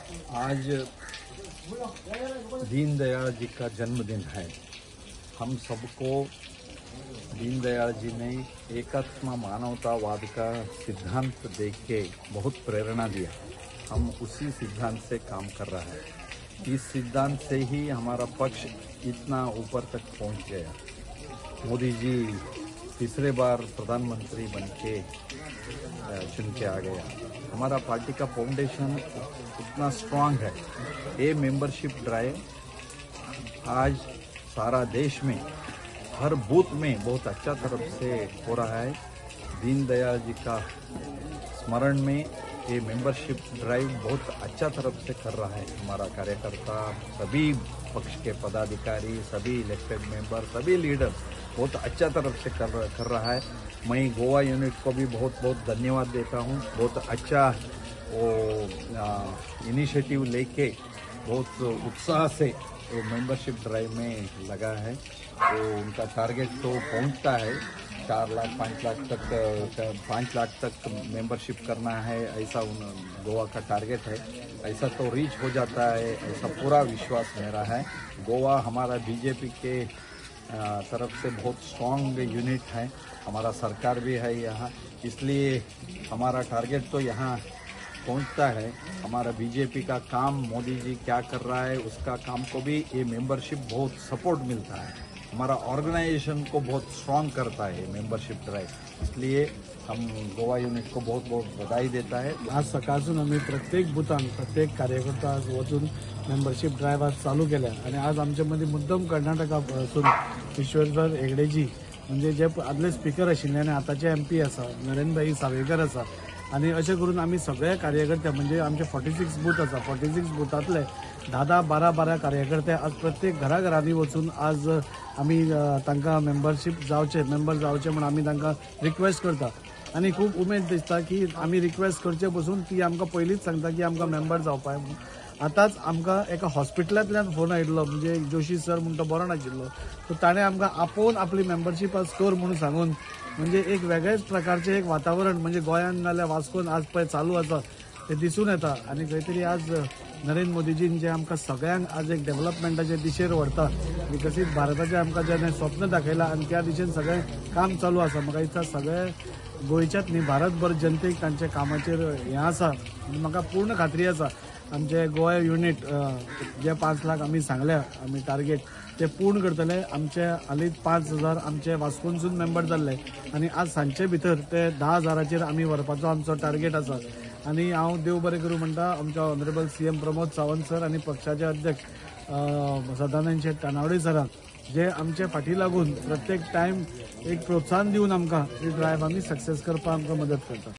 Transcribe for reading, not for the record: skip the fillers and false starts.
आज दीनदयाल जी का जन्मदिन है। हम सबको दीनदयाल जी ने एकात्म मानवतावाद का सिद्धांत दे के बहुत प्रेरणा दिया। हम उसी सिद्धांत से काम कर रहा है। इस सिद्धांत से ही हमारा पक्ष इतना ऊपर तक पहुंच गया। मोदी जी तीसरे बार प्रधानमंत्री बन के चुन के आ गया। हमारा पार्टी का फाउंडेशन इतना स्ट्रांग है। ये मेंबरशिप ड्राइव आज सारा देश में हर बूथ में बहुत अच्छा तरफ से हो रहा है। दीनदयाल जी का स्मरण में ये मेंबरशिप ड्राइव बहुत अच्छा तरफ से कर रहा है। हमारा कार्यकर्ता, सभी पक्ष के पदाधिकारी, सभी इलेक्टेड मेंबर, सभी लीडर्स बहुत अच्छा तरफ से कर रहा है। मैं गोवा यूनिट को भी बहुत बहुत धन्यवाद देता हूँ। बहुत अच्छा वो इनिशिएटिव लेके बहुत उत्साह से वो मेंबरशिप ड्राइव में लगा है। तो उनका टारगेट तो पहुंचता है, 4 लाख 5 लाख तक, 5 लाख तक मेंबरशिप करना है, ऐसा उन गोवा का टारगेट है। ऐसा तो रीच हो जाता है, ऐसा पूरा विश्वास मेरा है। गोवा हमारा बीजेपी के तरफ से बहुत स्ट्रांग यूनिट है। हमारा सरकार भी है यहाँ, इसलिए हमारा टारगेट तो यहाँ पहुंचता है। हमारा बीजेपी का काम, मोदी जी क्या कर रहा है उसका काम को भी ये मेंबरशिप बहुत सपोर्ट मिलता है। हमारा ऑर्गेनाइजेशन को बहुत स्ट्रांग करता है मेंबरशिप ड्राइव। इसलिए हम गोवा यूनिट को बहुत बहुत बधाई देता है। आज सकाळसून आमी प्रत्येक बुथान प्रत्येक कार्यकर्ता आज वचून मेंबरशिप ड्रायव्ह आज चालू केल्या आनी आज आमचे मदीं मुद्दम कर्नाटकासून विश्वेश्वर हेगडेजी म्हणजे जे आदले स्पिकर आशिल्ले आनी आतांचे एमपी आसा, नरेंद्रभाई सावयकर आसा। आनी अशें करून आमी सगळे कार्यकर्ते म्हणजे आमचे 46 बूथ आसा, 46 बुथांतले 10-10, 12-12 कार्यकर्ते आज प्रत्येक घराघरांनी वचून आज आमी तांकां मेंबरशीप जावचे, मेंबर जावचे म्हूण आमी तांकां रिक्वेस्ट करता। आनी खूब उमेद दिसता की आमी रिक्वेस्ट करचे पसून ती आमकां पयलींच सांगता की आमकां मेंबर जावपाक म्हणून। आतांच आमकां एका हॉस्पिटलांतल्यान फोन आयिल्लो, म्हणजे जोशी सर म्हूण तो बरो नाशिल्लो, सो ताणें आमकां आपोवन आपली मेंबरशीप आज कर म्हणून सांगून म्हणजे एक वेगळेच प्रकारचें एक वातावरण म्हणजे गोंयांत नाल्यार वास्कोन आज पळय चालू आसा तें दिसून येता। आनी खंय तरी आज नरेंद्र मोदीजीन जे आमकां सगळ्यांक आज एक डेव्हलपमेंटाचे दिशेर व्हरता, विकसीत भारताचें आमकां जें स्वप्न दाखयलां आनी त्या दिशेन सगळें काम चालू आसा। म्हाका दिसता सगळे गोंयच्याच न्ही भारतभर जनतेक तांच्या कामाचेर हें आसा। म्हाका पूर्ण खात्री आसा आमचे गोवा युनिट जे 5 लाख आमी सांगल्या आमी टार्गेट ते पूर्ण करतले। आमचे हालींच 5,000 आमचे वास्कोनसून मेंबर जाल्ले आनी आज सांजचे भितर ते 10,000चेर आमी व्हरपाचो आमचो टार्गेट आसा। आनी हांव देव बरें करूं म्हणटा आमच्या honourable CM Pramod Sawant sir आनी पक्षाचे अध्यक्ष सदानंद शेट तानावडे सराक जे आमचे फाटी लागून प्रत्येक टायम एक प्रोत्साहन दिवन आमकां ही ड्रायव्ह आमी सक्सेस करपाक आमकां मदत करता।